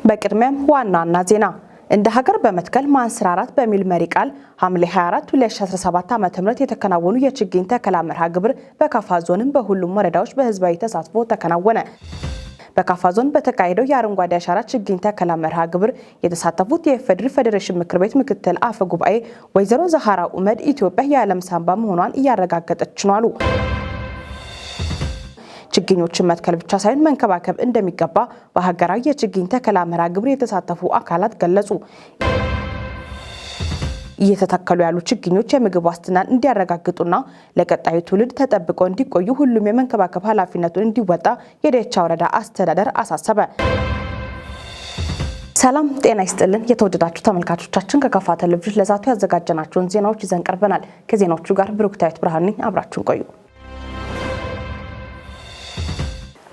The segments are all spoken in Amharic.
በቅድሚያም ዋና ዋና ዜና። እንደ ሀገር በመትከል ማንሰራራት በሚል መሪ ቃል ሐምሌ 24 2017 ዓ.ም የተከናወኑ የችግኝ ተከላ መርሃ ግብር በካፋ ዞንም በሁሉም ወረዳዎች በህዝባዊ ተሳትፎ ተከናወነ። በካፋ ዞን በተካሄደው የአረንጓዴ አሻራ ችግኝ ተከላ መርሃ ግብር የተሳተፉት የኢፌዴሪ ፌዴሬሽን ምክር ቤት ምክትል አፈ ጉባኤ ወይዘሮ ዛሃራ ኡመድ ኢትዮጵያ የዓለም ሳንባ መሆኗን እያረጋገጠች ነው አሉ። ችግኞችን መትከል ብቻ ሳይሆን መንከባከብ እንደሚገባ በሀገራዊ የችግኝ ተከላ መርሃ ግብር የተሳተፉ አካላት ገለጹ። እየተተከሉ ያሉ ችግኞች የምግብ ዋስትናን እንዲያረጋግጡና ለቀጣዩ ትውልድ ተጠብቀው እንዲቆዩ ሁሉም የመንከባከብ ኃላፊነቱን እንዲወጣ የደቻ ወረዳ አስተዳደር አሳሰበ። ሰላም ጤና ይስጥልን። የተወደዳችሁ ተመልካቾቻችን፣ ከካፋ ቴሌቪዥን ለዛቱ ያዘጋጀናቸውን ዜናዎች ይዘን ቀርበናል። ከዜናዎቹ ጋር ብሩክታዊት ብርሃኑ ነኝ። አብራችሁን ቆዩ።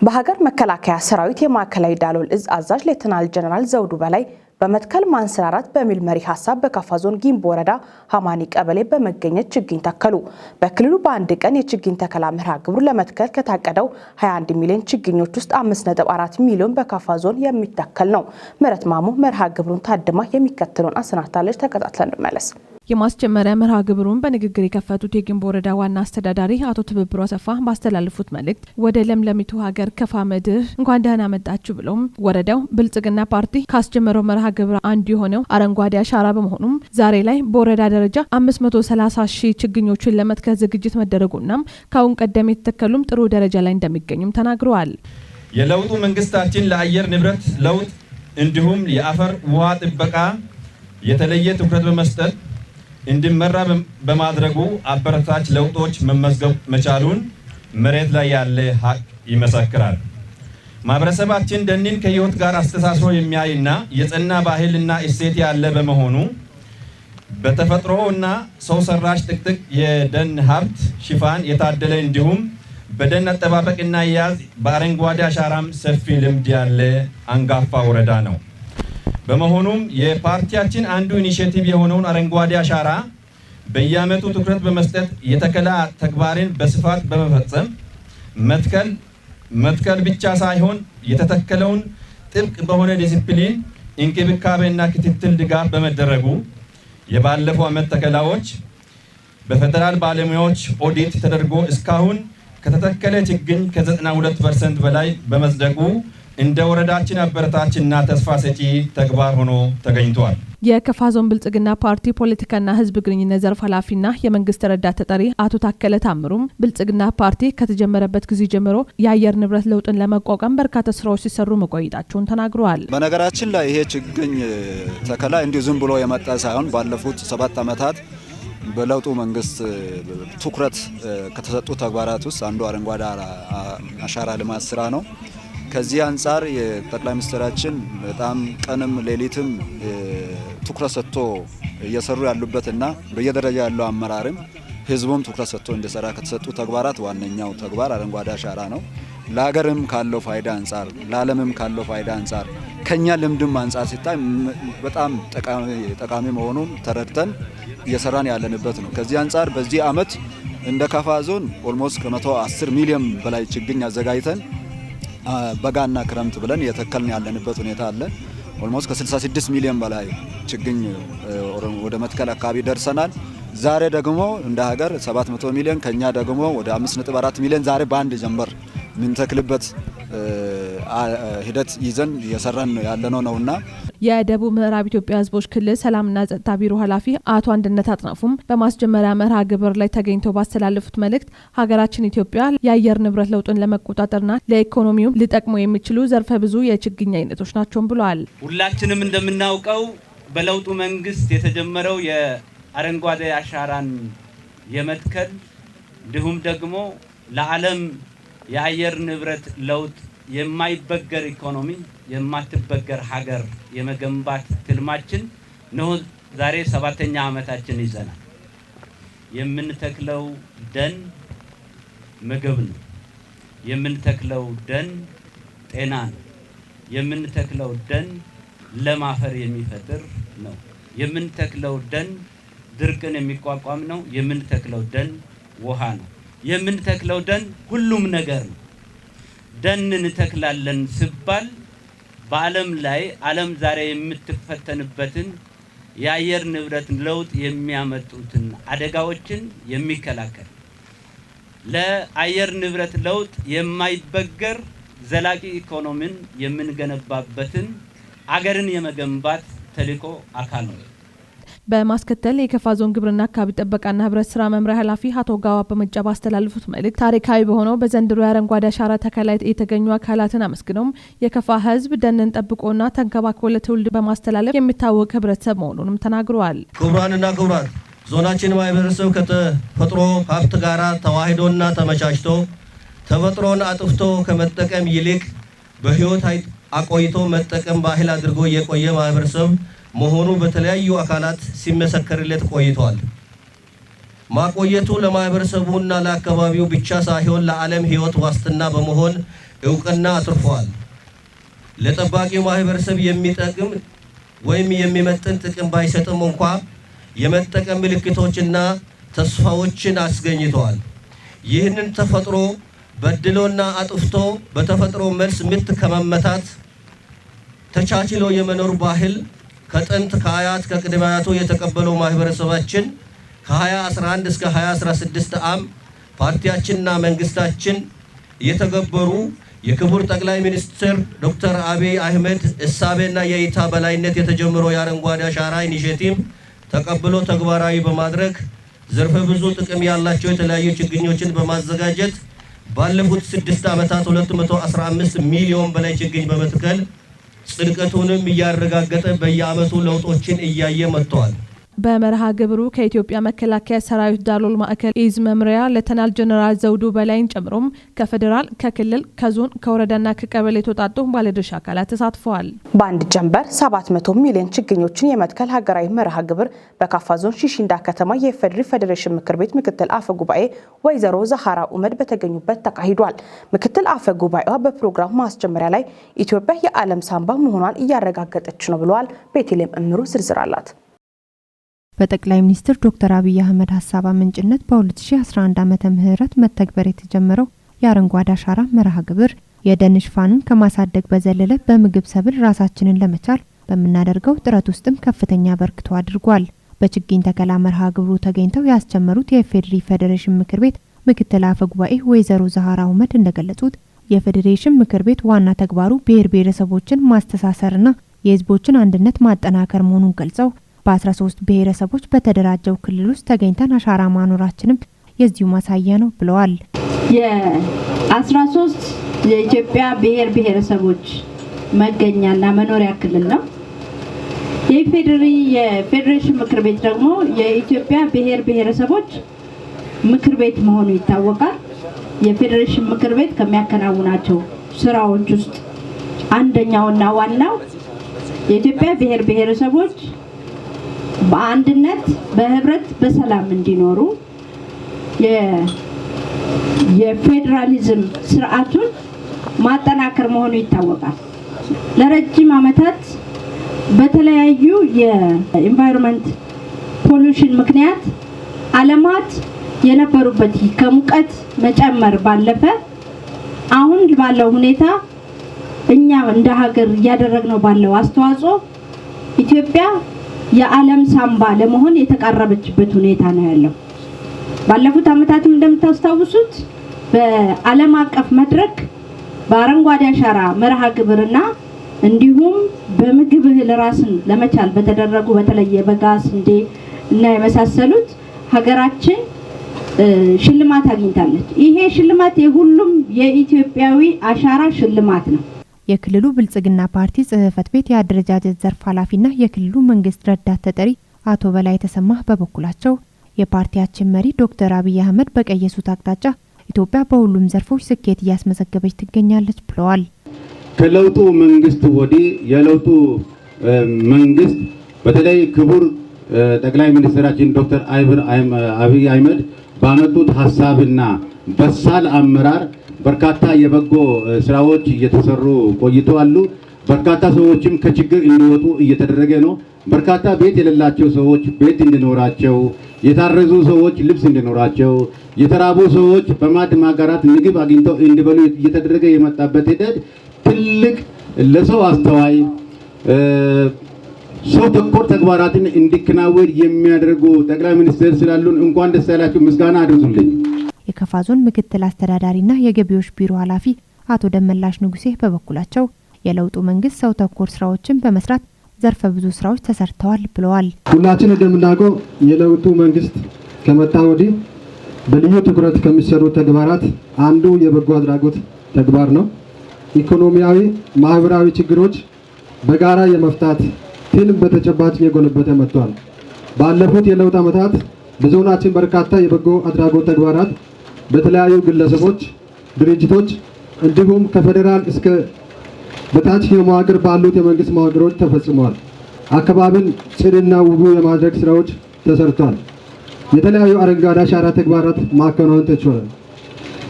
በሀገር መከላከያ ሰራዊት የማዕከላዊ ዳሎል እዝ አዛዥ ሌተናል ጀነራል ዘውዱ በላይ በመትከል ማንሰራራት በሚል መሪ ሀሳብ በካፋ ዞን ጊምቦ ወረዳ ሀማኒ ቀበሌ በመገኘት ችግኝ ተከሉ። በክልሉ በአንድ ቀን የችግኝ ተከላ መርሃ ግብሩ ለመትከል ከታቀደው 21 ሚሊዮን ችግኞች ውስጥ 5.4 ሚሊዮን በካፋ ዞን የሚተከል ነው። ምህረት ማሞ መርሃ ግብሩን ታድማ የሚከተለውን አሰናድታለች። ተከታትለን እንመለስ። የማስጀመሪያ መርሃ ግብሩን በንግግር የከፈቱት የጊምቦ ወረዳ ዋና አስተዳዳሪ አቶ ትብብሩ አሰፋ ባስተላለፉት መልእክት ወደ ለምለሚቱ ሀገር ከፋ ምድር እንኳን ደህና መጣችሁ ብለውም ወረዳው ብልጽግና ፓርቲ ካስጀመረው መርሃ ግብር አንዱ የሆነው አረንጓዴ አሻራ በመሆኑም ዛሬ ላይ በወረዳ ደረጃ 530 ሺህ ችግኞችን ለመትከል ዝግጅት መደረጉና ከአሁን ቀደም የተተከሉም ጥሩ ደረጃ ላይ እንደሚገኙም ተናግረዋል። የለውጡ መንግስታችን ለአየር ንብረት ለውጥ እንዲሁም የአፈር ውሃ ጥበቃ የተለየ ትኩረት በመስጠት እንዲመራ በማድረጉ አበረታች ለውጦች መመዝገብ መቻሉን መሬት ላይ ያለ ሀቅ ይመሰክራል። ማህበረሰባችን ደንን ከህይወት ጋር አስተሳስሮ የሚያይና የጸና ባህልና እሴት ያለ በመሆኑ በተፈጥሮ እና ሰው ሰራሽ ጥቅጥቅ የደን ሀብት ሽፋን የታደለ እንዲሁም በደን አጠባበቅና አያያዝ በአረንጓዴ አሻራም ሰፊ ልምድ ያለ አንጋፋ ወረዳ ነው። በመሆኑም የፓርቲያችን አንዱ initiative የሆነውን አረንጓዴ አሻራ በየዓመቱ ትኩረት በመስጠት የተከላ ተግባርን በስፋት በመፈጸም መትከል ብቻ ሳይሆን የተተከለውን ጥብቅ በሆነ ዲሲፕሊን እንክብካቤና ክትትል ድጋፍ በመደረጉ የባለፈው ዓመት ተከላዎች በፌዴራል ባለሙያዎች ኦዲት ተደርጎ እስካሁን ከተተከለ ችግኝ ከ92% በላይ በመጽደቁ እንደ ወረዳችን አበረታችና ተስፋ ሰጪ ተግባር ሆኖ ተገኝቷል። የከፋ ዞን ብልጽግና ፓርቲ ፖለቲካና ሕዝብ ግንኙነት ዘርፍ ኃላፊና የመንግስት ረዳት ተጠሪ አቶ ታከለ ታምሩም ብልጽግና ፓርቲ ከተጀመረበት ጊዜ ጀምሮ የአየር ንብረት ለውጥን ለመቋቋም በርካታ ስራዎች ሲሰሩ መቆየታቸውን ተናግረዋል። በነገራችን ላይ ይሄ ችግኝ ተከላ እንዲሁ ዝም ብሎ የመጣ ሳይሆን ባለፉት 7 ዓመታት በለውጡ መንግስት ትኩረት ከተሰጡ ተግባራት ውስጥ አንዱ አረንጓዴ አሻራ ልማት ስራ ነው። ከዚህ አንጻር የጠቅላይ ሚኒስትራችን በጣም ቀንም ሌሊትም ትኩረት ሰጥቶ እየሰሩ ያሉበትና በየደረጃ ያለው አመራርም ህዝቡም ትኩረት ሰጥቶ እንዲሰራ ከተሰጡ ተግባራት ዋነኛው ተግባር አረንጓዴ አሻራ ነው። ለሀገርም ካለው ፋይዳ አንጻር፣ ለዓለምም ካለው ፋይዳ አንጻር፣ ከኛ ልምድም አንጻር ሲታይ በጣም ጠቃሚ መሆኑን ተረድተን እየሰራን ያለንበት ነው። ከዚህ አንጻር በዚህ አመት እንደ ካፋ ዞን almost ከ110 ሚሊዮን በላይ ችግኝ አዘጋጅተን በጋና ክረምት ብለን እየተከልን ያለንበት ሁኔታ አለ። almost ከ66 ሚሊዮን በላይ ችግኝ ወደ መትከል አካባቢ ደርሰናል። ዛሬ ደግሞ እንደ ሀገር 700 ሚሊዮን ከኛ ደግሞ ወደ 5.4 ሚሊዮን ዛሬ በአንድ ጀንበር የምንተክልበት ሂደት ይዘን እየሰራን ያለነው ነውና። የደቡብ ምዕራብ ኢትዮጵያ ሕዝቦች ክልል ሰላምና ጸጥታ ቢሮ ኃላፊ አቶ አንድነት አጥናፉም በማስጀመሪያ መርሃ ግብር ላይ ተገኝተው ባስተላለፉት መልእክት ሀገራችን ኢትዮጵያ የአየር ንብረት ለውጥን ለመቆጣጠርና ለኢኮኖሚውም ሊጠቅሙ የሚችሉ ዘርፈ ብዙ የችግኝ አይነቶች ናቸውም ብለዋል። ሁላችንም እንደምናውቀው በለውጡ መንግስት የተጀመረው የአረንጓዴ አሻራን የመትከል እንዲሁም ደግሞ ለዓለም የአየር ንብረት ለውጥ የማይበገር ኢኮኖሚ፣ የማትበገር ሀገር የመገንባት ትልማችን ነው። ዛሬ 7ኛ ዓመታችን ይዘናል። የምንተክለው ደን ምግብ ነው። የምንተክለው ደን ጤና ነው። የምንተክለው ደን ለም አፈር የሚፈጥር ነው። የምንተክለው ደን ድርቅን የሚቋቋም ነው። የምንተክለው ደን ውሃ ነው። የምንተክለው ደን ሁሉም ነገር ነው። ደን እንተክላለን ሲባል በዓለም ላይ ዓለም ዛሬ የምትፈተንበትን የአየር ንብረት ለውጥ የሚያመጡትን አደጋዎችን የሚከላከል፣ ለአየር ንብረት ለውጥ የማይበገር ዘላቂ ኢኮኖሚን የምንገነባበትን አገርን የመገንባት ተልዕኮ አካል ነው። በማስከተል የከፋ ዞን ግብርና፣ አካባቢ ጥበቃና ህብረት ስራ መምሪያ ኃላፊ አቶ ጋዋ በመጫ ባስተላለፉት መልእክት ታሪካዊ በሆነው በዘንድሮ የአረንጓዴ አሻራ ተከላ የተገኙ አካላትን አመስግነውም የከፋ ህዝብ ደንን ጠብቆና ተንከባክቦ ለትውልድ በማስተላለፍ የሚታወቅ ህብረተሰብ መሆኑንም ተናግረዋል። ክቡራንና ክቡራት፣ ዞናችን ማህበረሰብ ከተፈጥሮ ሀብት ጋር ተዋህዶና ተመቻችቶ ተፈጥሮን አጥፍቶ ከመጠቀም ይልቅ በህይወት አቆይቶ መጠቀም ባህል አድርጎ የቆየ ማህበረሰብ መሆኑ በተለያዩ አካላት ሲመሰከርለት ቆይቷል። ማቆየቱ ለማህበረሰቡና ለአካባቢው ብቻ ሳይሆን ለዓለም ህይወት ዋስትና በመሆን እውቅና አትርፏል። ለጠባቂው ማህበረሰብ የሚጠቅም ወይም የሚመጥን ጥቅም ባይሰጥም እንኳ የመጠቀም ምልክቶችና ተስፋዎችን አስገኝተዋል። ይህንን ተፈጥሮ በድሎና አጥፍቶ በተፈጥሮ መልስ ምት ከመመታት ተቻችሎ የመኖር ባህል ከጥንት ከአያት ከቅድመ አያቱ የተቀበለው ማህበረሰባችን ከ2011 እስከ 2016 ዓ.ም ፓርቲያችንና መንግስታችን የተገበሩ የክቡር ጠቅላይ ሚኒስትር ዶክተር አብይ አህመድ እሳቤና የእይታ በላይነት የተጀመረው የአረንጓዴ አሻራ initiative ተቀብሎ ተግባራዊ በማድረግ ዘርፈ ብዙ ጥቅም ያላቸው የተለያዩ ችግኞችን በማዘጋጀት ባለፉት 6 ዓመታት 215 ሚሊዮን በላይ ችግኝ በመትከል ጽድቀቱንም እያረጋገጠ በየዓመቱ ለውጦችን እያየ መጥተዋል። በመርሃ ግብሩ ከኢትዮጵያ መከላከያ ሰራዊት ዳሎል ማዕከል እዝ መምሪያ ሌተናል ጀነራል ዘውዱ በላይን ጨምሮም ከፌዴራል፣ ከክልል፣ ከዞን፣ ከወረዳና ከቀበሌ የተውጣጡ ባለድርሻ አካላት ተሳትፈዋል። በአንድ ጀንበር 700 ሚሊዮን ችግኞችን የመትከል ሀገራዊ መርሃ ግብር በካፋ ዞን ሺሺንዳ ከተማ የኢፌዴሪ ፌዴሬሽን ምክር ቤት ምክትል አፈ ጉባኤ ወይዘሮ ዛሃራ ኡመድ በተገኙበት ተካሂዷል። ምክትል አፈ ጉባኤዋ በፕሮግራሙ ማስጀመሪያ ላይ ኢትዮጵያ የዓለም ሳንባ መሆኗን እያረጋገጠች ነው ብለዋል። ቤተልሔም እምሩ ዝርዝር አላት። በጠቅላይ ሚኒስትር ዶክተር አብይ አህመድ ሀሳብ አመንጭነት በ2011 ዓመተ ምህረት መተግበር የተጀመረው የአረንጓዴ አሻራ መርሃ ግብር የደን ሽፋንን ከማሳደግ በዘለለ በምግብ ሰብል ራሳችንን ለመቻል በምናደርገው ጥረት ውስጥም ከፍተኛ አበርክቶ አድርጓል። በችግኝ ተከላ መርሃ ግብሩ ተገኝተው ያስጀመሩት የኢፌዴሪ ፌዴሬሽን ምክር ቤት ምክትል አፈ ጉባኤ ወይዘሮ ዛሃራ አህመድ እንደገለጹት የፌዴሬሽን ምክር ቤት ዋና ተግባሩ ብሔር ብሔረሰቦችን ማስተሳሰርና የሕዝቦችን አንድነት ማጠናከር መሆኑን ገልጸው በ13 ብሔረሰቦች በተደራጀው ክልል ውስጥ ተገኝተን አሻራ ማኖራችንም የዚሁ ማሳያ ነው ብለዋል። የ13 የኢትዮጵያ ብሔር ብሔረሰቦች መገኛና መኖሪያ ክልል ነው። የኢፌዴሪ የፌዴሬሽን ምክር ቤት ደግሞ የኢትዮጵያ ብሔር ብሔረሰቦች ምክር ቤት መሆኑ ይታወቃል። የፌዴሬሽን ምክር ቤት ከሚያከናውናቸው ስራዎች ውስጥ አንደኛውና ዋናው የኢትዮጵያ ብሔር ብሔረሰቦች በአንድነት፣ በህብረት፣ በሰላም እንዲኖሩ የፌዴራሊዝም ስርዓቱን ማጠናከር መሆኑ ይታወቃል። ለረጅም ዓመታት በተለያዩ የ environment pollution ምክንያት ዓለማት የነበሩበት ከሙቀት መጨመር ባለፈ አሁን ባለው ሁኔታ እኛ እንደ ሀገር እያደረግነው ባለው አስተዋጽኦ ኢትዮጵያ የዓለም ሳምባ ለመሆን የተቃረበችበት ሁኔታ ነው ያለው። ባለፉት ዓመታትም እንደምታስታውሱት በዓለም አቀፍ መድረክ በአረንጓዴ አሻራ መርሃ ግብርና እንዲሁም በምግብ እህል ራስን ለመቻል በተደረጉ በተለይ የበጋ ስንዴ እና የመሳሰሉት ሀገራችን ሽልማት አግኝታለች። ይሄ ሽልማት የሁሉም የኢትዮጵያዊ አሻራ ሽልማት ነው። የክልሉ ብልጽግና ፓርቲ ጽህፈት ቤት የአደረጃጀት ዘርፍ ኃላፊና የክልሉ መንግስት ረዳት ተጠሪ አቶ በላይ ተሰማ በበኩላቸው የፓርቲያችን መሪ ዶክተር አብይ አህመድ በቀየሱት አቅጣጫ ኢትዮጵያ በሁሉም ዘርፎች ስኬት እያስመዘገበች ትገኛለች ብለዋል። ከለውጡ መንግስት ወዲህ የለውጡ መንግስት በተለይ ክቡር ጠቅላይ ሚኒስትራችን ዶክተር አብይ አህመድ ባመጡት ሀሳብና በሳል አመራር በርካታ የበጎ ስራዎች እየተሰሩ ቆይተዋል። በርካታ ሰዎችም ከችግር እንዲወጡ እየተደረገ ነው። በርካታ ቤት የሌላቸው ሰዎች ቤት እንዲኖራቸው፣ የታረዙ ሰዎች ልብስ እንዲኖራቸው፣ የተራቡ ሰዎች በማዕድ ማጋራት ምግብ አግኝተው እንዲበሉ እየተደረገ የመጣበት ሂደት ትልቅ ለሰው አስተዋይ ሰው ተኮር ተግባራትን እንዲከናወን የሚያደርጉ ጠቅላይ ሚኒስትር ስላሉን እንኳን ደስ ያላችሁ፣ ምስጋና አድርሱልኝ። የከፋ ዞን ምክትል አስተዳዳሪና የገቢዎች ቢሮ ኃላፊ አቶ ደመላሽ ንጉሴ በበኩላቸው የለውጡ መንግስት ሰው ተኮር ስራዎችን በመስራት ዘርፈ ብዙ ስራዎች ተሰርተዋል ብለዋል። ሁላችን እንደምናውቀው የለውጡ መንግስት ከመጣ ወዲህ በልዩ ትኩረት ከሚሰሩ ተግባራት አንዱ የበጎ አድራጎት ተግባር ነው። ኢኮኖሚያዊ፣ ማህበራዊ ችግሮች በጋራ የመፍታት ትልም በተጨባጭ እየጎለበተ መጥቷል። ባለፉት የለውጥ ዓመታት በዞናችን በርካታ የበጎ አድራጎት ተግባራት በተለያዩ ግለሰቦች፣ ድርጅቶች እንዲሁም ከፌዴራል እስከ በታችኛው መዋቅር ባሉት የመንግስት መዋቅሮች ተፈጽመዋል። አካባቢን ጽዱና ውብ የማድረግ ስራዎች ተሰርቷል። የተለያዩ አረንጓዴ አሻራ ተግባራት ማከናወን ተችሏል።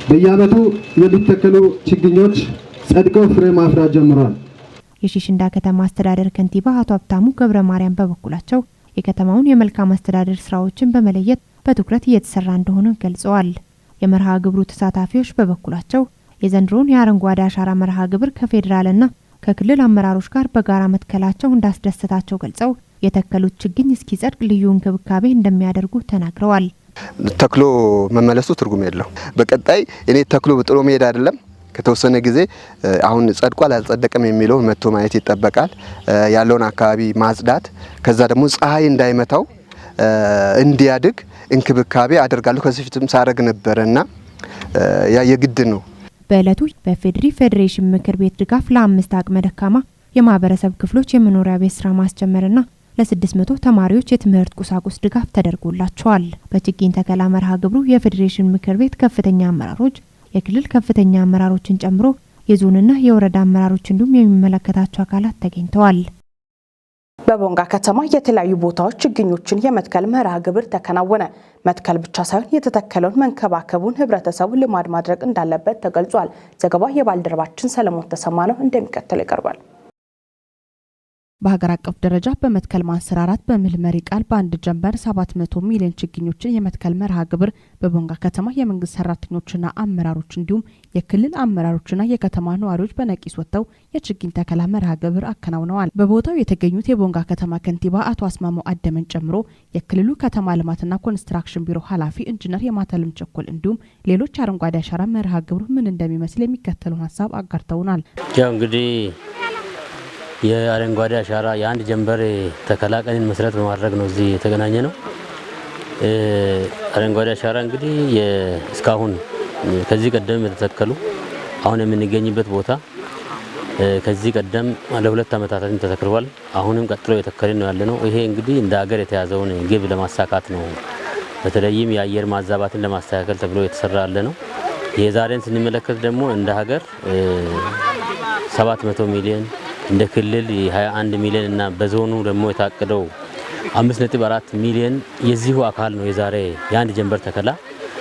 በየዓመቱ የሚተከሉ ችግኞች ጸድቀው ፍሬ ማፍራት ጀምረዋል። የሺሽንዳ ከተማ አስተዳደር ከንቲባ አቶ ሀብታሙ ገብረ ማርያም በበኩላቸው የከተማውን የመልካም አስተዳደር ስራዎችን በመለየት በትኩረት እየተሰራ እንደሆነ ገልጸዋል። የመርሃ ግብሩ ተሳታፊዎች በበኩላቸው የዘንድሮውን የአረንጓዴ አሻራ መርሃ ግብር ከፌዴራልና ከክልል አመራሮች ጋር በጋራ መትከላቸው እንዳስደሰታቸው ገልጸው የተከሉት ችግኝ እስኪጸድቅ ልዩ እንክብካቤ እንደሚያደርጉ ተናግረዋል። ተክሎ መመለሱ ትርጉም የለው። በቀጣይ እኔ ተክሎ ጥሎ መሄድ አይደለም፣ ከተወሰነ ጊዜ አሁን ጸድቋል አልጸደቀም የሚለውን መጥቶ ማየት ይጠበቃል። ያለውን አካባቢ ማጽዳት፣ ከዛ ደግሞ ፀሐይ እንዳይመታው እንዲያድግ እንክብካቤ አደርጋለሁ። ከዚህ በፊትም ሳረግ ነበርና ያ የግድ ነው። በዕለቱ በፌዴሪ ፌዴሬሽን ምክር ቤት ድጋፍ ለ5 አቅመ ደካማ የማህበረሰብ ክፍሎች የመኖሪያ ቤት ስራ ማስጀመርና ለ600 ተማሪዎች የትምህርት ቁሳቁስ ድጋፍ ተደርጎላቸዋል። በችግኝ ተከላ መርሃ ግብሩ የፌዴሬሽን ምክር ቤት ከፍተኛ አመራሮች፣ የክልል ከፍተኛ አመራሮችን ጨምሮ የዞንና የወረዳ አመራሮች እንዲሁም የሚመለከታቸው አካላት ተገኝተዋል። በቦንጋ ከተማ የተለያዩ ቦታዎች ችግኞችን የመትከል መርሃ ግብር ተከናወነ። መትከል ብቻ ሳይሆን የተተከለውን መንከባከቡን ህብረተሰቡ ልማድ ማድረግ እንዳለበት ተገልጿል። ዘገባው የባልደረባችን ሰለሞን ተሰማ ነው፣ እንደሚከተለው ይቀርባል። በሀገር አቀፍ ደረጃ በመትከል ማንሰራራት በሚል መሪ ቃል በአንድ ጀንበር 700 ሚሊዮን ችግኞችን የመትከል መርሃ ግብር በቦንጋ ከተማ የመንግስት ሰራተኞችና አመራሮች እንዲሁም የክልል አመራሮችና የከተማ ነዋሪዎች በነቂስ ወጥተው የችግኝ ተከላ መርሃ ግብር አከናውነዋል። በቦታው የተገኙት የቦንጋ ከተማ ከንቲባ አቶ አስማማው አደመን ጨምሮ የክልሉ ከተማ ልማትና ኮንስትራክሽን ቢሮ ኃላፊ ኢንጂነር የማተልም ቸኮል እንዲሁም ሌሎች አረንጓዴ አሻራ መርሃ ግብሩ ምን እንደሚመስል የሚከተለውን ሀሳብ አጋርተውናል። ያው እንግዲህ የአረንጓዴ አሻራ የአንድ ጀንበር ተከላ ቀንን መሰረት በማድረግ ነው እዚህ የተገናኘ ነው። አረንጓዴ አሻራ እንግዲህ እስካሁን ከዚህ ቀደም የተተከሉ አሁን የምንገኝበት ቦታ ከዚህ ቀደም ለሁለት ዓመታት ተተክሏል። አሁንም ቀጥሎ የተከለ ነው ያለነው። ይሄ እንግዲህ እንደ ሀገር የተያዘውን ግብ ለማሳካት ነው። በተለይም የአየር ማዛባትን ለማስተካከል ተብሎ የተሰራ ያለ ነው። የዛሬን ስንመለከት ደግሞ እንደ ሀገር 700 ሚሊዮን፣ እንደ ክልል 21 ሚሊዮን እና በዞኑ ደግሞ የታቀደው 5.4 ሚሊዮን የዚሁ አካል ነው። የዛሬ የአንድ ጀንበር ተከላ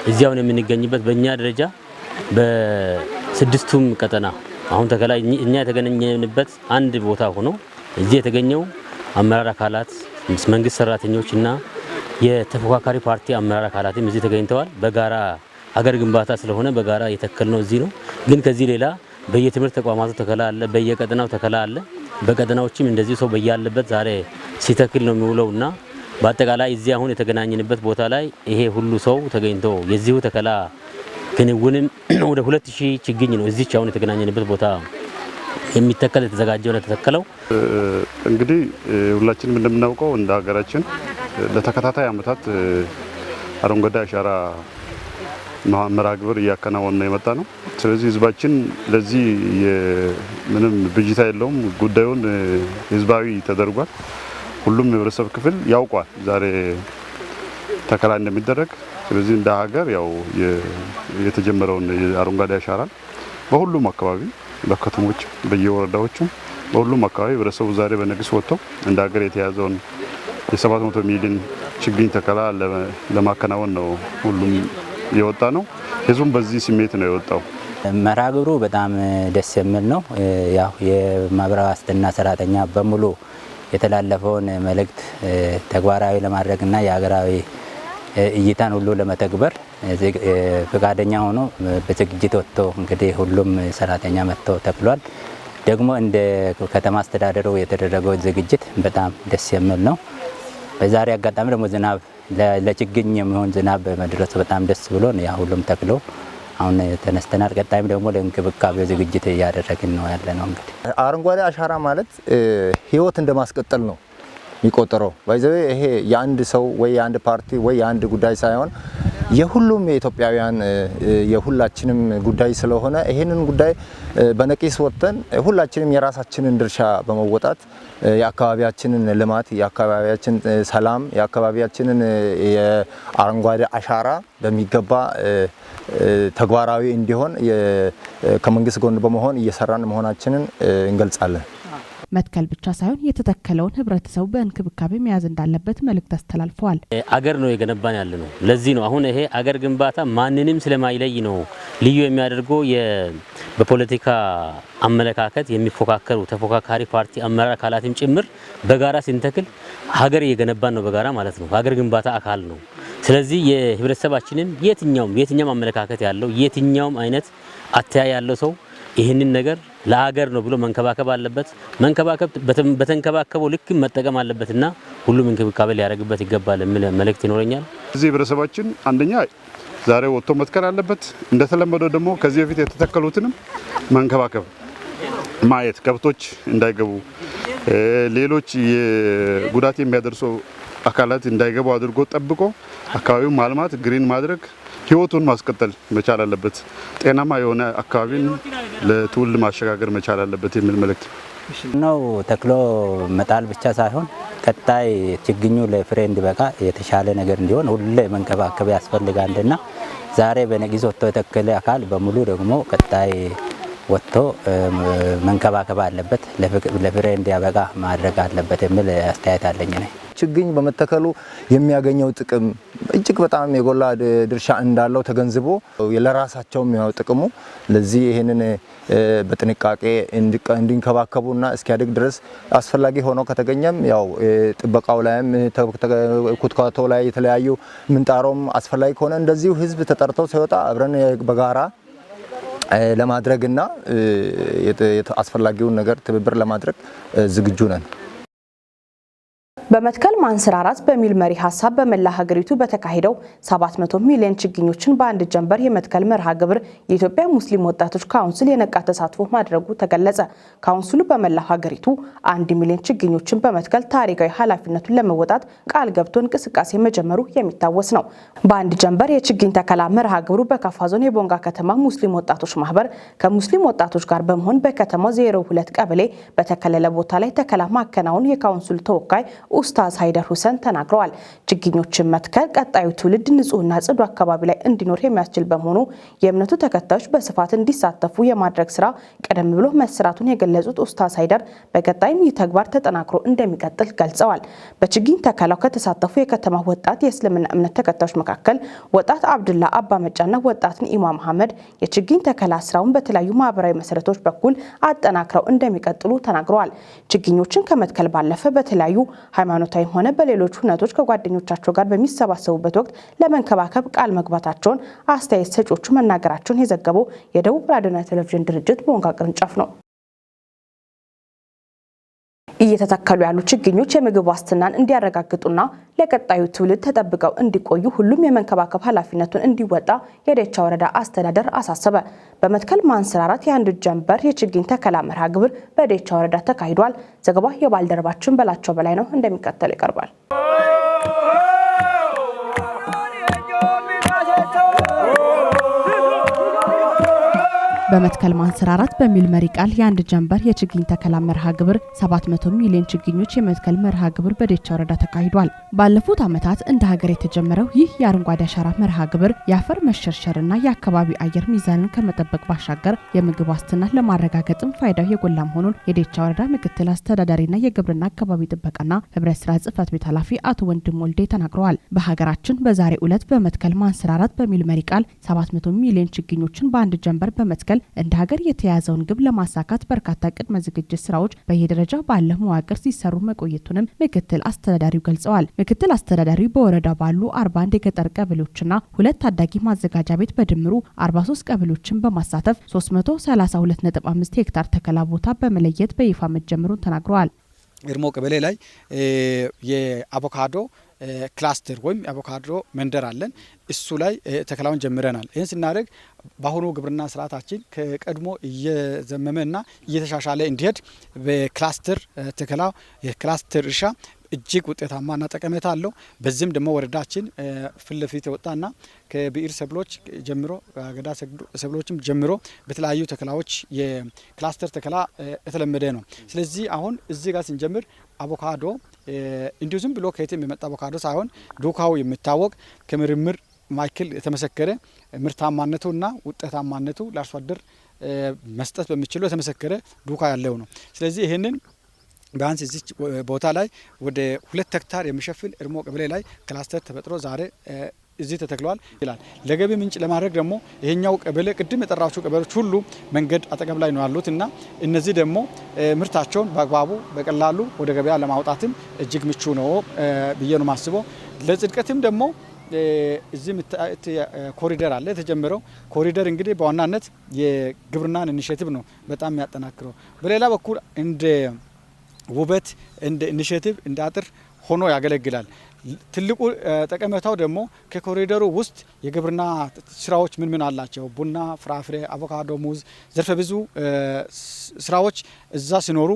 እዚያው የምንገኝበት በእኛ ደረጃ በስድስቱም ቀጠና አሁን ተከላ እኛ የተገኘንበት አንድ ቦታ ሆኖ እዚህ የተገኘው አመራር አካላት፣ መንግስት ሰራተኞች እና የተፎካካሪ ፓርቲ አመራር አካላትም እዚህ ተገኝተዋል። በጋራ አገር ግንባታ ስለሆነ በጋራ የተከልነው እዚህ ነው። ግን ከዚህ ሌላ በየትምህርት ተቋማቱ ተከላ አለ፣ በየቀጠናው ተከላ አለ። በቀጠናዎችም እንደዚህ ሰው በያለበት ዛሬ ሲተክል ነው የሚውለውና በአጠቃላይ እዚህ አሁን የተገናኘንበት ቦታ ላይ ይሄ ሁሉ ሰው ተገኝቶ የዚሁ ተከላ ክንውንም ወደ 2000 ችግኝ ነው እዚች አሁን የተገናኘንበት ቦታ የሚተከል የተዘጋጀው ነው የተተከለው። እንግዲህ ሁላችንም እንደምናውቀው እንደ ሀገራችን ለተከታታይ አመታት አረንጓዴ አሻራ መርሃ ግብር እያከናወነ ነው የመጣ ነው። ስለዚህ ህዝባችን ለዚህ ምንም ብጅታ የለውም። ጉዳዩን ህዝባዊ ተደርጓል። ሁሉም የህብረተሰብ ክፍል ያውቋል ዛሬ ተከላ እንደሚደረግ። ስለዚህ እንደ ሀገር ያው የተጀመረውን አረንጓዴ አሻራ በሁሉም አካባቢ በከተሞች፣ በየወረዳዎቹ በሁሉም አካባቢ ህብረተሰቡ ዛሬ በነቂስ ወጥቶ እንደ ሀገር የተያዘውን የ700 ሚሊዮን ችግኝ ተከላ ለማከናወን ነው ሁሉም የወጣ ነው። ህዝቡም በዚህ ስሜት ነው የወጣው። መርሃ ግብሩ በጣም ደስ የሚል ነው። ያው የማህበራዊ ዋስትና ሰራተኛ በሙሉ የተላለፈውን መልእክት ተግባራዊ ለማድረግና የሀገራዊ እይታን ሁሉ ለመተግበር ፍቃደኛ ሆኖ በዝግጅት ወጥቶ እንግዲህ ሁሉም ሰራተኛ መጥቶ ተክሏል። ደግሞ እንደ ከተማ አስተዳደሩ የተደረገው ዝግጅት በጣም ደስ የሚል ነው። በዛሬ አጋጣሚ ደግሞ ዝናብ ለችግኝ የሚሆን ዝናብ በመድረሱ በጣም ደስ ብሎን ያ ሁሉም ተክሎ አሁን ተነስተናል። ቀጣይም ደግሞ ለእንክብካቤው ዝግጅት እያደረግን ነው ያለነው። እንግዲህ አረንጓዴ አሻራ ማለት ህይወት እንደማስቀጠል ነው የሚቆጠረው። By the way ይሄ የአንድ ሰው ወይ የአንድ ፓርቲ ወይ የአንድ ጉዳይ ሳይሆን የሁሉም የኢትዮጵያውያን የሁላችንም ጉዳይ ስለሆነ ይሄንን ጉዳይ በነቂስ ወጥተን ሁላችንም የራሳችንን ድርሻ በመወጣት የአካባቢያችንን ልማት፣ የአካባቢያችን ሰላም፣ የአካባቢያችንን የአረንጓዴ አሻራ በሚገባ ተግባራዊ እንዲሆን ከመንግስት ጎን በመሆን እየሰራን መሆናችንን እንገልጻለን። መትከል ብቻ ሳይሆን የተተከለውን ህብረተሰቡ በእንክብካቤ መያዝ እንዳለበት መልእክት አስተላልፈዋል። አገር ነው የገነባን ያለ ነው። ለዚህ ነው አሁን ይሄ አገር ግንባታ ማንንም ስለማይለይ ነው ልዩ የሚያደርገው። በፖለቲካ አመለካከት የሚፎካከሩ ተፎካካሪ ፓርቲ አመራር አካላትም ጭምር በጋራ ሲንተክል ሀገር እየገነባን ነው በጋራ ማለት ነው። ሀገር ግንባታ አካል ነው። ስለዚህ የህብረተሰባችንም የትኛውም አመለካከት ያለው የትኛውም አይነት አተያይ ያለው ሰው ይህንን ነገር ለሀገር ነው ብሎ መንከባከብ አለበት። መንከባከብ በተንከባከበው ልክ መጠቀም አለበትና ሁሉም እንክብካቤ ሊያደርግበት ይገባል የሚል መልእክት ይኖረኛል። እዚህ ህብረተሰባችን አንደኛ ዛሬ ወጥቶ መትከል አለበት። እንደተለመደው ደግሞ ከዚህ በፊት የተተከሉትንም መንከባከብ፣ ማየት፣ ከብቶች እንዳይገቡ፣ ሌሎች ጉዳት የሚያደርሱ አካላት እንዳይገቡ አድርጎ ጠብቆ አካባቢውን ማልማት፣ green ማድረግ፣ ህይወቱን ማስቀጠል መቻል አለበት። ጤናማ የሆነ አካባቢን ለትውልድ ማሸጋገር መቻል አለበት የሚል መልእክት ነው። ተክሎ መጣል ብቻ ሳይሆን ቀጣይ ችግኙ ለፍሬ እንዲበቃ የተሻለ ነገር እንዲሆን ሁሌ መንከባከብ ያስፈልጋልና ዛሬ በነቂስ ወጥቶ የተከለ አካል በሙሉ ደግሞ ቀጣይ ወጥቶ መንከባከብ አለበት፣ ለፍሬ እንዲያበቃ ማድረግ አለበት የሚል አስተያየት አለኝ እኔ። ችግኝ በመተከሉ የሚያገኘው ጥቅም እጅግ በጣም የጎላ ድርሻ እንዳለው ተገንዝቦ ለራሳቸውም ያው ጥቅሙ ለዚህ ይሄንን በጥንቃቄ እንዲንከባከቡና እስኪያድግ ድረስ አስፈላጊ ሆኖ ከተገኘም ያው ጥበቃው ላይም ኩትኳቶ ላይ የተለያዩ ምንጣሮም አስፈላጊ ከሆነ እንደዚሁ ህዝብ ተጠርቶ ሲወጣ አብረን በጋራ ለማድረግና አስፈላጊውን ነገር ትብብር ለማድረግ ዝግጁ ነን። በመትከል ማንሰራራት በሚል መሪ ሀሳብ በመላ ሀገሪቱ በተካሄደው 700 ሚሊዮን ችግኞችን በአንድ ጀንበር የመትከል መርሃ ግብር የኢትዮጵያ ሙስሊም ወጣቶች ካውንስል የነቃ ተሳትፎ ማድረጉ ተገለጸ። ካውንስሉ በመላ ሀገሪቱ 1 ሚሊዮን ችግኞችን በመትከል ታሪካዊ ኃላፊነቱን ለመወጣት ቃል ገብቶ እንቅስቃሴ መጀመሩ የሚታወስ ነው። በአንድ ጀንበር የችግኝ ተከላ መርሃ ግብሩ በካፋ ዞን የቦንጋ ከተማ ሙስሊም ወጣቶች ማህበር ከሙስሊም ወጣቶች ጋር በመሆን በከተማው 02 ቀበሌ በተከለለ ቦታ ላይ ተከላ ማከናወን የካውንስሉ ተወካይ ኡስታዝ ሃይደር ሁሰን ተናግረዋል። ችግኞችን መትከል ቀጣዩ ትውልድ ንጹህና ጽዱ አካባቢ ላይ እንዲኖር የሚያስችል በመሆኑ የእምነቱ ተከታዮች በስፋት እንዲሳተፉ የማድረግ ስራ ቀደም ብሎ መሰራቱን የገለጹት ኡስታዝ ሃይደር በቀጣይም ይህ ተግባር ተጠናክሮ እንደሚቀጥል ገልጸዋል። በችግኝ ተከላው ከተሳተፉ የከተማ ወጣት የእስልምና እምነት ተከታዮች መካከል ወጣት አብዱላ አባ መጫና ወጣት ኒኢማ መሐመድ የችግኝ ተከላ ስራውን በተለያዩ ማህበራዊ መሰረቶች በኩል አጠናክረው እንደሚቀጥሉ ተናግረዋል። ችግኞችን ከመትከል ባለፈ በተለያዩ ሃይማኖታዊም ሆነ በሌሎች ሁነቶች ከጓደኞቻቸው ጋር በሚሰባሰቡበት ወቅት ለመንከባከብ ቃል መግባታቸውን አስተያየት ሰጪዎቹ መናገራቸውን የዘገበው የደቡብ ራዲዮና ቴሌቪዥን ድርጅት ቦንጋ ቅርንጫፍ ነው። እየተተከሉ ያሉ ችግኞች የምግብ ዋስትናን እንዲያረጋግጡና ለቀጣዩ ትውልድ ተጠብቀው እንዲቆዩ ሁሉም የመንከባከብ ኃላፊነቱን እንዲወጣ የደቻ ወረዳ አስተዳደር አሳሰበ። በመትከል ማንሰራራት የአንድ ጀንበር የችግኝ ተከላ መርሃ ግብር በደቻ ወረዳ ተካሂዷል። ዘገባ የባልደረባችን በላቸው በላይ ነው፣ እንደሚከተለው ይቀርባል። በመትከል ማንሰራራት በሚል መሪ ቃል የአንድ ጀንበር የችግኝ ተከላ መርሃ ግብር 700 ሚሊዮን ችግኞች የመትከል መርሃ ግብር በደቻ ወረዳ ተካሂዷል። ባለፉት ዓመታት እንደ ሀገር የተጀመረው ይህ የአረንጓዴ አሻራ መርሃ ግብር የአፈር መሸርሸርና የአካባቢ አየር ሚዛንን ከመጠበቅ ባሻገር የምግብ ዋስትናን ለማረጋገጥም ፋይዳው የጎላ መሆኑን የደቻ ወረዳ ምክትል አስተዳዳሪና የግብርና አካባቢ ጥበቃና ህብረት ስራ ጽህፈት ቤት ኃላፊ አቶ ወንድም ወልዴ ተናግረዋል። በሀገራችን በዛሬው ዕለት በመትከል ማንሰራራት በሚል መሪ ቃል 700 ሚሊዮን ችግኞችን በአንድ ጀንበር በመትከል በመትከል እንደ ሀገር የተያዘውን ግብ ለማሳካት በርካታ ቅድመ ዝግጅት ስራዎች በየደረጃው ባለ መዋቅር ሲሰሩ መቆየቱንም ምክትል አስተዳዳሪው ገልጸዋል። ምክትል አስተዳዳሪው በወረዳ ባሉ 41 የገጠር ቀበሌዎችና 2 ታዳጊ ማዘጋጃ ቤት በድምሩ 43 ቀበሌዎችን በማሳተፍ 332.5 ሄክታር ተከላ ቦታ በመለየት በይፋ መጀመሩን ተናግረዋል። እርሞ ቀበሌ ላይ የአቮካዶ ክላስተር ወይም የአቮካዶ መንደር አለን። እሱ ላይ ተከላውን ጀምረናል። ይህን ስናደርግ በአሁኑ ግብርና ስርዓታችን ከቀድሞ እየዘመመና እየተሻሻለ እንዲሄድ በክላስተር ተከላ የክላስተር እርሻ እጅግ ውጤታማና ጠቀሜታ አለው። በዚህም ደግሞ ወረዳችን ፊት ለፊት የወጣና ከብዕር ሰብሎች ጀምሮ አገዳ ሰብሎችም ጀምሮ በተለያዩ ተከላዎች የክላስተር ተከላ የተለመደ ነው። ስለዚህ አሁን እዚህ ጋር ስንጀምር አቮካዶ እንዲሁ ዝም ብሎ ከየትም የመጣ አቮካዶ ሳይሆን ዱካው የሚታወቅ ከምርምር ማዕከል የተመሰከረ ምርታማነቱና ውጤታማነቱ ለአርሶ አደር መስጠት በሚችሉ የተመሰከረ ዱካ ያለው ነው። ስለዚህ ይህንን ቢያንስ እዚህ ቦታ ላይ ወደ 2 ሄክታር የሚሸፍን እርሞ ቀበሌ ላይ ክላስተር ተፈጥሮ ዛሬ እዚህ ተተክሏል ይላል። ለገቢ ምንጭ ለማድረግ ደግሞ ይሄኛው ቀበሌ ቅድም የጠራችሁ ቀበሌዎች ሁሉ መንገድ አጠገብ ላይ ነው ያሉት እና እነዚህ ደግሞ ምርታቸውን በአግባቡ በቀላሉ ወደ ገበያ ለማውጣትም እጅግ ምቹ ነው ብዬ ነው የማስበው። ለጽድቀትም ደግሞ እዚህ ኮሪደር አለ የተጀመረው ኮሪደር እንግዲህ በዋናነት የግብርናን initiative ነው በጣም የሚያጠናክረው። በሌላ በኩል እንደ ውበት እንደ initiative እንደ አጥር ሆኖ ያገለግላል። ትልቁ ጠቀሜታው ደግሞ ከኮሪደሩ ውስጥ የግብርና ስራዎች ምን ምን አላቸው? ቡና፣ ፍራፍሬ፣ አቮካዶ፣ ሙዝ ዘርፈ ብዙ ስራዎች እዛ ሲኖሩ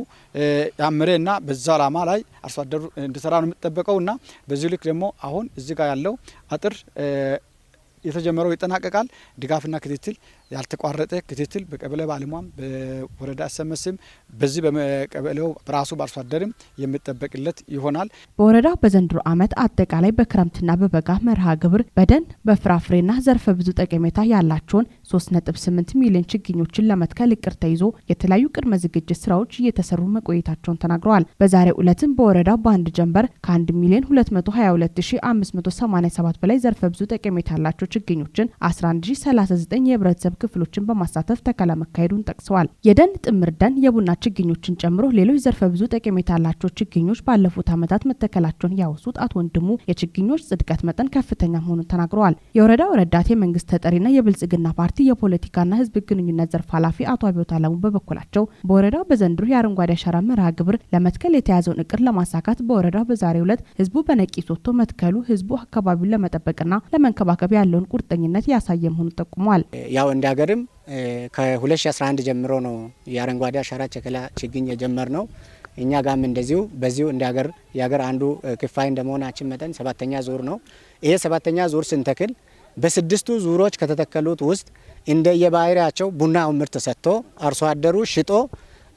ያምሬና በዛ አላማ ላይ አርሶ አደሩ እንዲሰራ ነው የሚጠበቀውና በዚህ ልክ ደግሞ አሁን እዚህ ጋር ያለው አጥር የተጀመረው ይጠናቀቃል። ድጋፍና ክትትል ያልተቋረጠ ክትትል በቀበሌ ባለሙያም በወረዳ SMS ም በዚህ በቀበሌው በራሱ በአርሶ አደርም የሚጠበቅለት ይሆናል። በወረዳው በዘንድሮ ዓመት አጠቃላይ በክረምትና በበጋ መርሃ ግብር በደን በፍራፍሬና ዘርፈ ብዙ ጠቀሜታ ያላቸውን 3.8 ሚሊዮን ችግኞችን ለመትከል እቅድ ተይዞ የተለያዩ ቅድመ ዝግጅት ስራዎች እየተሰሩ መቆየታቸውን ተናግረዋል። በዛሬው ዕለትም በወረዳው በአንድ ጀንበር ከ1,222,587 በላይ ዘርፈ ብዙ ጠቀሜታ ያላቸው ችግኞችን 11,039 የህብረተሰብ ክፍሎችን በማሳተፍ ተከላ መካሄዱን ጠቅሰዋል። የደን ጥምር ደን የቡና ችግኞችን ጨምሮ ሌሎች ዘርፈ ብዙ ጠቀሜታ ያላቸው ችግኞች ባለፉት ዓመታት መተከላቸውን ያወሱት አቶ ወንድሙ የችግኞች ጽድቀት መጠን ከፍተኛ መሆኑን ተናግረዋል። የወረዳው ረዳት የመንግስት ተጠሪና የብልጽግና ፓርቲ የፖለቲካና ህዝብ ግንኙነት ዘርፍ ኃላፊ አቶ አብዮት አለሙ በበኩላቸው በወረዳው በዘንድሮ የአረንጓዴ አሻራ መርሃ ግብር ለመትከል የተያዘውን እቅድ ለማሳካት በወረዳው በዛሬው ዕለት ህዝቡ በነቂስ ወጥቶ መትከሉ ህዝቡ አካባቢውን ለመጠበቅና ለመንከባከብ ያለውን ቁርጠኝነት ያሳየ መሆኑን ጠቁሟል። ያው እንደ ሀገርም ከ2011 ጀምሮ ነው የአረንጓዴ አሻራ ተከላ ችግኝ የጀመርነው። እኛ ጋም እንደዚሁ በዚሁ እንደ ሀገር የሀገር አንዱ ክፋይ እንደመሆናችን መጠን 7ኛ ዙር ነው። ይሄ 7ኛ ዙር ስንተክል በ6ቱ ዙሮች ከተተከሉት ውስጥ እንደየባህሪያቸው ቡናው ምርት ሰጥቶ አርሶ አደሩ ሽጦ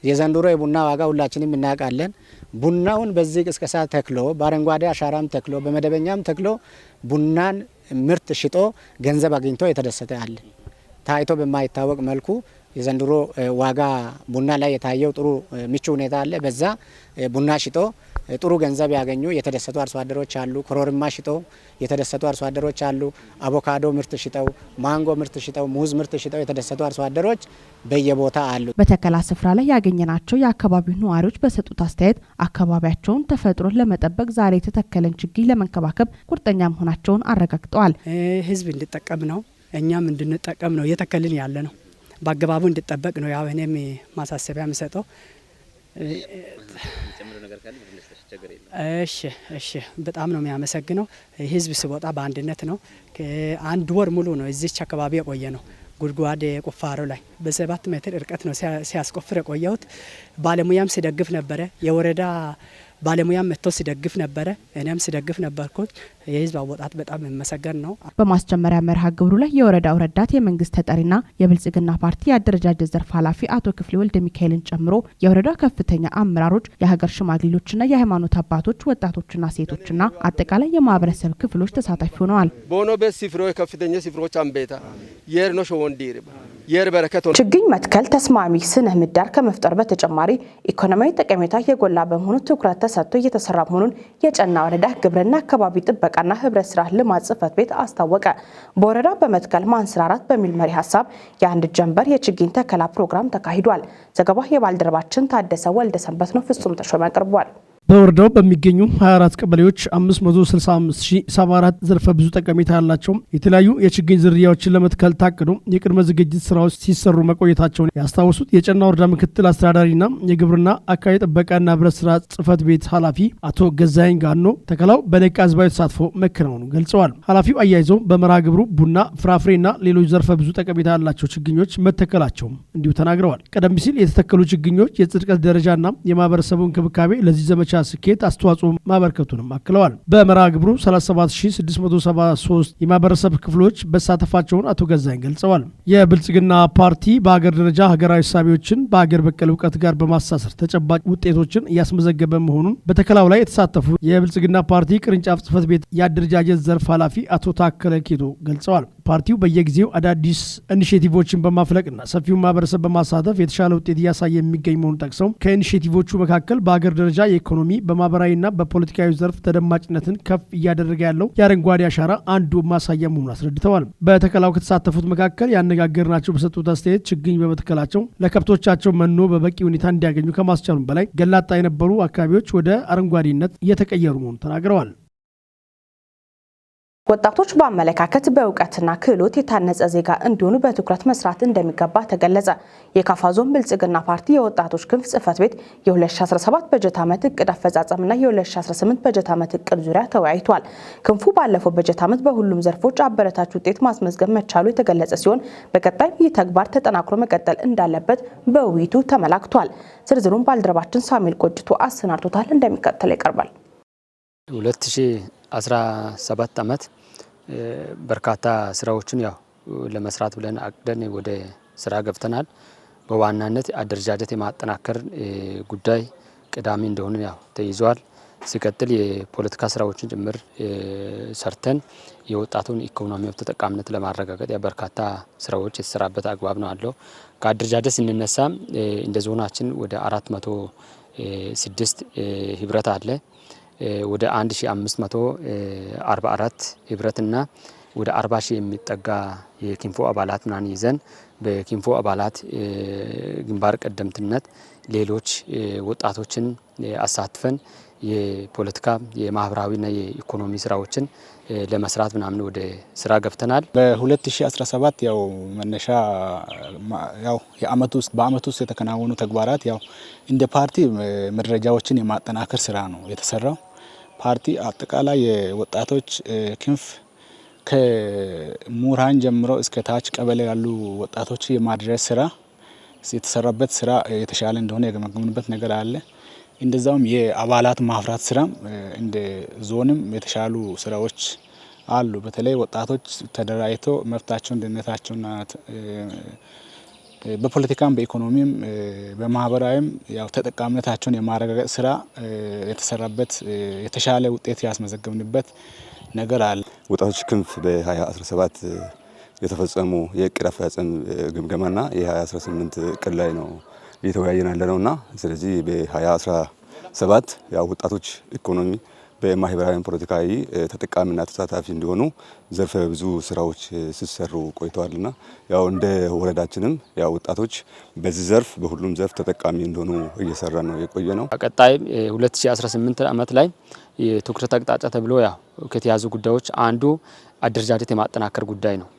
የዘንድሮ የቡና ዋጋ ሁላችንም እናውቃለን። ቡናውን በዚህ ቅስቀሳ ተክሎ በአረንጓዴ አሻራም ተክሎ በመደበኛም ተክሎ ቡናን ምርት ሽጦ ገንዘብ አግኝቶ የተደሰተ አለ። ታይቶ በማይታወቅ መልኩ የዘንድሮ ዋጋ ቡና ላይ የታየው ጥሩ ምቹ ሁኔታ አለ። በዛ ቡና ሽጦ ጥሩ ገንዘብ ያገኙ የተደሰቱ አርሶ አደሮች አሉ። ኮሮሪማ ሽጦ የተደሰቱ አርሶ አደሮች አሉ። አቮካዶ ምርት ሽጠው፣ ማንጎ ምርት ሽጠው፣ ሙዝ ምርት ሽጠው የተደሰቱ አርሶ አደሮች በየቦታ አሉ። በተከላ ስፍራ ላይ ያገኘናቸው የአካባቢው ነዋሪዎች በሰጡት አስተያየት አካባቢያቸውን ተፈጥሮን ለመጠበቅ ዛሬ የተተከለን ችግኝ ለመንከባከብ ቁርጠኛ መሆናቸውን አረጋግጠዋል። ህዝብ እንዲጠቀም ነው፣ እኛም እንድንጠቀም ነው እየተከልን ያለ ነው። በአግባቡ እንዲጠበቅ ነው ያው እኔም ማሳሰቢያ የምሰጠው። እሺ በጣም ነው የሚያመሰግነው። ህዝብ ሲወጣ በአንድነት ነው። አንድ ወር ሙሉ ነው እዚች አካባቢ የቆየ ነው። ጉድጓድ ቁፋሮ ላይ በ7 ሜትር እርቀት ነው ሲያስቆፍር የቆየሁት። ባለሙያም ሲደግፍ ነበረ። የወረዳ ባለሙያም መጥቶ ሲደግፍ ነበረ። እኔም ሲደግፍ ነበርኩት። የህዝብ አወጣጥ በጣም የሚመሰገን ነው። በማስጀመሪያ መርሃ ግብሩ ላይ የወረዳው ረዳት የመንግስት ተጠሪና የብልጽግና ፓርቲ የአደረጃጀት ዘርፍ ኃላፊ አቶ ክፍሌ ወልደ ሚካኤልን ጨምሮ የወረዳው ከፍተኛ አመራሮች፣ የሀገር ሽማግሌዎችና የሃይማኖት አባቶች፣ ወጣቶችና ሴቶችና አጠቃላይ የማህበረሰብ ክፍሎች ተሳታፊ ሆነዋል። ቦኖ በሲፍሮ ከፍተኛ ሲፍሮች አንቤታ የርኖ ሾወንዲር የር በረከት ችግኝ መትከል ተስማሚ ስነ ምህዳር ከመፍጠር በተጨማሪ ኢኮኖሚያዊ ጠቀሜታ የጎላ በመሆኑ ትኩረት ተሰጥቶ እየተሰራ መሆኑን የጨና ወረዳ ግብርና አካባቢ ጥበቃና ህብረት ስራ ልማት ጽሕፈት ቤት አስታወቀ። በወረዳው በመትከል ማንሰራራት በሚል መሪ ሀሳብ የአንድ ጀንበር የችግኝ ተከላ ፕሮግራም ተካሂዷል። ዘገባ የባልደረባችን ታደሰ ወልደ ሰንበት ነው። ፍጹም ተሾመ ያቀርበዋል። በወረዳው በሚገኙ 24 ቀበሌዎች 565074 ዘርፈ ብዙ ጠቀሜታ ያላቸው የተለያዩ የችግኝ ዝርያዎችን ለመትከል ታቅዶ የቅድመ ዝግጅት ስራዎች ሲሰሩ መቆየታቸውን ያስታወሱት የጨና ወረዳ ምክትል አስተዳዳሪና የግብርና አካባቢ ጥበቃና ህብረት ስራ ጽሕፈት ቤት ኃላፊ አቶ ገዛኸኝ ጋኖ ተከላው በነቃ ህዝባዊ ተሳትፎ መከናወኑ ገልጸዋል። ኃላፊው አያይዘው በመርሃ ግብሩ ቡና፣ ፍራፍሬና ሌሎች ዘርፈ ብዙ ጠቀሜታ ያላቸው ችግኞች መተከላቸውም እንዲሁ ተናግረዋል። ቀደም ሲል የተተከሉ ችግኞች የጽድቀት ደረጃና የማህበረሰቡ እንክብካቤ ለዚህ ዘመቻ ስኬት አስተዋጽኦ ማበርከቱንም አክለዋል። በመርሃ ግብሩ 37673 የማህበረሰብ ክፍሎች መሳተፋቸውን አቶ ገዛኝ ገልጸዋል። የብልጽግና ፓርቲ በሀገር ደረጃ ሀገራዊ እሳቤዎችን በሀገር በቀል እውቀት ጋር በማሳሰር ተጨባጭ ውጤቶችን እያስመዘገበ መሆኑን በተከላው ላይ የተሳተፉ የብልጽግና ፓርቲ ቅርንጫፍ ጽሕፈት ቤት የአደረጃጀት ዘርፍ ኃላፊ አቶ ታከለ ኬቶ ገልጸዋል። ፓርቲው በየጊዜው አዳዲስ initiative ኦችን በማፍለቅና ሰፊውን ማህበረሰብ በማሳተፍ የተሻለ ውጤት እያሳየ የሚገኝ መሆኑን ጠቅሰው ከ initiative ኦቹ መካከል በሀገር ደረጃ የኢኮኖሚ፣ በማህበራዊና በፖለቲካዊ ዘርፍ ተደማጭነትን ከፍ እያደረገ ያለው የአረንጓዴ አሻራ አንዱ ማሳያ መሆኑን አስረድተዋል። በተከላው ከተሳተፉት መካከል ያነጋገርናቸው በሰጡት አስተያየት ችግኝ በመትከላቸው ለከብቶቻቸው መኖ በበቂ ሁኔታ እንዲያገኙ ከማስቻሉም በላይ ገላጣ የነበሩ አካባቢዎች ወደ አረንጓዴነት እየተቀየሩ መሆኑን ተናግረዋል። ወጣቶች በአመለካከት፣ በእውቀትና ክህሎት የታነጸ ዜጋ እንዲሆኑ በትኩረት መስራት እንደሚገባ ተገለጸ። የካፋ ዞን ብልጽግና ፓርቲ የወጣቶች ክንፍ ጽሕፈት ቤት የ2017 በጀት ዓመት እቅድ አፈጻጸምና የ2018 በጀት ዓመት እቅድ ዙሪያ ተወያይቷል። ክንፉ ባለፈው በጀት ዓመት በሁሉም ዘርፎች አበረታች ውጤት ማስመዝገብ መቻሉ የተገለጸ ሲሆን በቀጣይም ይህ ተግባር ተጠናክሮ መቀጠል እንዳለበት በውይይቱ ተመላክቷል። ዝርዝሩን ባልደረባችን ሳሙኤል ቆጭቶ አሰናድቶታል፣ እንደሚከተለው ይቀርባል። 2017 ዓመት በርካታ ስራዎችን ያው ለመስራት ብለን አቅደን ወደ ስራ ገብተናል። በዋናነት አደረጃጀት የማጠናከር ጉዳይ ቀዳሚ እንደሆነ ያው ተይዟል። ሲቀጥል የፖለቲካ ስራዎችን ጭምር ሰርተን የወጣቱን ኢኮኖሚያዊ ተጠቃሚነት ለማረጋገጥ በርካታ ስራዎች የተሰራበት አግባብ ነው አለው። ከአደረጃጀት ስንነሳ እንደ ዞናችን ወደ 406 ህብረት አለ። ወደ 1544 ህብረትና ወደ 40 ሺህ የሚጠጋ የኪንፎ አባላት ምናምን ይዘን በኪንፎ አባላት ግንባር ቀደምትነት ሌሎች ወጣቶችን አሳትፈን የፖለቲካ፣ የማህበራዊና የኢኮኖሚ ስራዎችን ለመስራት ምናምን ወደ ስራ ገብተናል። በ2017 ያው መነሻ ያው የአመቱ ውስጥ በአመቱ ውስጥ የተከናወኑ ተግባራት ያው እንደ ፓርቲ መረጃዎችን የማጠናከር ስራ ነው የተሰራው። ፓርቲ አጠቃላይ የወጣቶች ክንፍ ከምሁራን ጀምሮ እስከ ታች ቀበሌ ያሉ ወጣቶች የማድረስ ስራ የተሰራበት ስራ የተሻለ እንደሆነ የገመገምንበት ነገር አለ። እንደዛውም የአባላት ማፍራት ስራም እንደ ዞንም የተሻሉ ስራዎች አሉ። በተለይ ወጣቶች ተደራጅቶ መብታቸውን፣ ደህንነታቸውን በፖለቲካም፣ በኢኮኖሚም፣ በማህበራዊም ያው ተጠቃሚነታቸውን የማረጋገጥ ስራ የተሰራበት የተሻለ ውጤት ያስመዘገብንበት ነገር አለ። ወጣቶች ክንፍ በ2017 የተፈጸሙ የእቅድ አፈጻጸም ግምገማና የ2018 እቅድ ላይ ነው እየተወያየን ያለ ነውና፣ ስለዚህ በ2017 ያው ወጣቶች ኢኮኖሚ በማህበራዊ ፖለቲካዊ ተጠቃሚና ተሳታፊ እንዲሆኑ ዘርፈ ብዙ ስራዎች ሲሰሩ ቆይተዋልና ያው እንደ ወረዳችንም ያው ወጣቶች በዚህ ዘርፍ በሁሉም ዘርፍ ተጠቃሚ እንደሆኑ እየሰራ ነው የቆየ ነው። ቀጣይ 2018 ዓመት ላይ የትኩረት አቅጣጫ ተብሎ ያው ከተያዙ ጉዳዮች አንዱ አደረጃጀት የማጠናከር ጉዳይ ነው።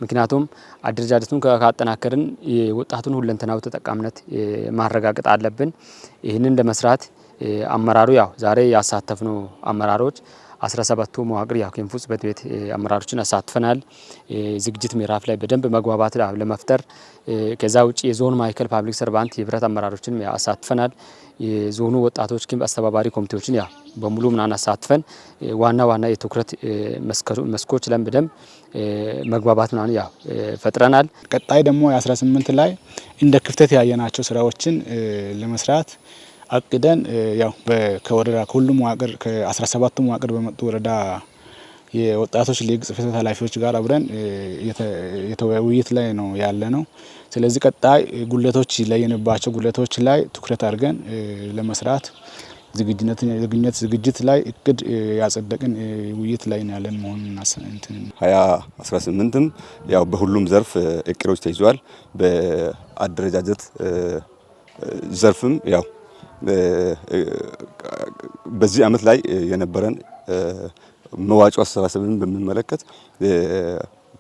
ምክንያቱም አደረጃጀቱን ካጠናከርን የወጣቱን ሁለንተናዊ ተጠቃሚነት ማረጋገጥ አለብን። ይህንን ለመስራት አመራሩ ያው ዛሬ ያሳተፍነው አመራሮች 17ቱ መዋቅር ያው ክንፉ ጽሕፈት ቤት አመራሮችን አሳትፈናል። ዝግጅት ምዕራፍ ላይ በደንብ መግባባት ለመፍጠር ከዛ ውጭ የዞን ማዕከል public servant የህብረት አመራሮችን አሳትፈናል። የዞኑ ወጣቶች ክንፍ አስተባባሪ ኮሚቴዎችን ያው በሙሉ ምናምን አሳትፈን ዋና ዋና የትኩረት መስኮች ላይ በደንብ መግባባት ምናምን ያው ፈጥረናል። ቀጣይ ደግሞ የ18 ላይ እንደ ክፍተት ያየናቸው ስራዎችን ለመስራት አቅደን ያው ከወረዳ ከሁሉም መዋቅር ከ17ቱ መዋቅር በመጡ ወረዳ የወጣቶች ሊግ ጽሕፈት ቤት ኃላፊዎች ጋር አብረን ውይይት ላይ ነው ያለ ነው። ስለዚህ ቀጣይ ጉድለቶች ለየንባቸው ጉድለቶች ላይ ትኩረት አድርገን ለመስራት ዝግጁነት ዝግጅት ላይ እቅድ ያጸደቅን ውይይት ላይ ያለን መሆኑን። 2018ም ያው በሁሉም ዘርፍ እቅዶች ተይዟል። በአደረጃጀት ዘርፍም ያው በዚህ አመት ላይ የነበረን መዋጮ አሰባሰብን በሚመለከት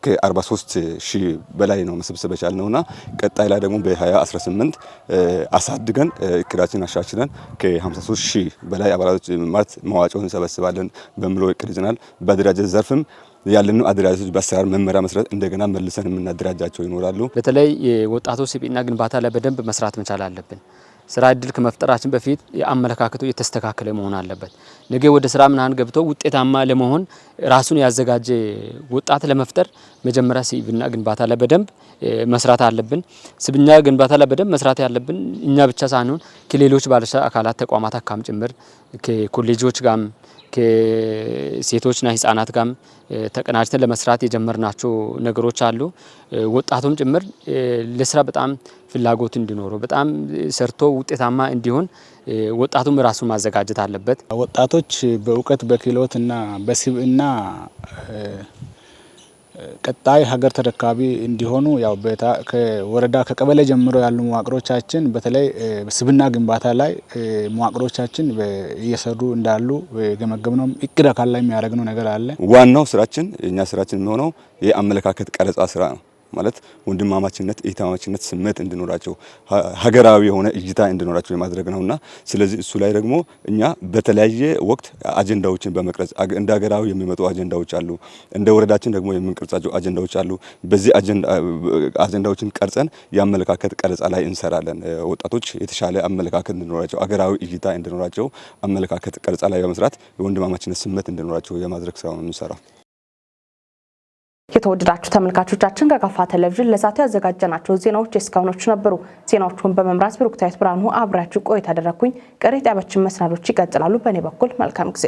ከ43 ሺህ በላይ ነው መሰብሰብ የቻልነውና ቀጣይ ላይ ደግሞ በ2018 አሳድገን እቅዳችን አሻሽለን ከ53 ሺህ በላይ አባላቶች ማለት መዋጮ እንሰበስባለን በሚለው እቅድ ይዘናል። በአደረጃጀት ዘርፍም ያለን አደረጃጀቶች በአሰራር መመሪያ መሰረት እንደገና መልሰን የምናደራጃቸው ይኖራሉ። በተለይ የወጣቶች ስብዕና ግንባታ ላይ በደንብ መስራት መቻል አለብን። ስራ እድል ከመፍጠራችን በፊት የአመለካከቱ የተስተካከለ መሆን አለበት። ነገ ወደ ስራ ምናምን ገብቶ ውጤታማ ለመሆን ራሱን ያዘጋጀ ወጣት ለመፍጠር መጀመሪያ ስብዕና ግንባታ ላይ በደንብ መስራት አለብን። ስብዕና ግንባታ ላይ በደንብ መስራት ያለብን እኛ ብቻ ሳንሆን ከሌሎች ባለድርሻ አካላት ተቋማት አካም ጭምር፣ ከኮሌጆች ጋርም፣ ከሴቶችና ህጻናት ጋርም ተቀናጅተን ለመስራት የጀመርናቸው ነገሮች አሉ። ወጣቱም ጭምር ለስራ በጣም ፍላጎት እንዲኖረው፣ በጣም ሰርቶ ውጤታማ እንዲሆን ወጣቱም ራሱን ማዘጋጀት አለበት። ወጣቶች በእውቀት፣ በክህሎት እና በስብዕና ቀጣይ ሀገር ተረካቢ እንዲሆኑ ያው ከወረዳ፣ ከቀበሌ ጀምሮ ያሉ መዋቅሮቻችን በተለይ ስብዕና ግንባታ ላይ መዋቅሮቻችን እየሰሩ እንዳሉ የገመገምነው እቅድ አካል ላይ የሚያደርግነው ነገር አለ። ዋናው ስራችን የኛ ስራችን የሚሆነው የአመለካከት ቀረጻ ስራ ነው። ማለት ወንድማማችነት፣ እህትማማችነት ስሜት እንዲኖራቸው፣ ሀገራዊ የሆነ እይታ እንዲኖራቸው የማድረግ ነውና ስለዚህ እሱ ላይ ደግሞ እኛ በተለያየ ወቅት አጀንዳዎችን በመቅረጽ እንደ ሀገራዊ የሚመጡ አጀንዳዎች አሉ፣ እንደ ወረዳችን ደግሞ የምንቀርጻቸው አጀንዳዎች አሉ። በዚህ አጀንዳዎችን ቀርጸን የአመለካከት ቀረጻ ላይ እንሰራለን። ወጣቶች የተሻለ አመለካከት እንዲኖራቸው፣ አገራዊ እይታ እንዲኖራቸው አመለካከት ቀረጻ ላይ በመስራት የወንድማማችነት ስሜት እንዲኖራቸው የማድረግ ስራ ነው የምንሰራው። የተወደዳችሁ ተመልካቾቻችን፣ ከካፋ ቴሌቪዥን ለሰዓቱ ያዘጋጀናቸው ዜናዎች የእስካሁኖቹ ነበሩ። ዜናዎቹን በመምራት ብሩክታዊት ብርሃኑ አብሬያችሁ ቆይታ አደረግኩኝ። ቀሪ ጣቢያችን መሰናዶች ይቀጥላሉ። በእኔ በኩል መልካም ጊዜ።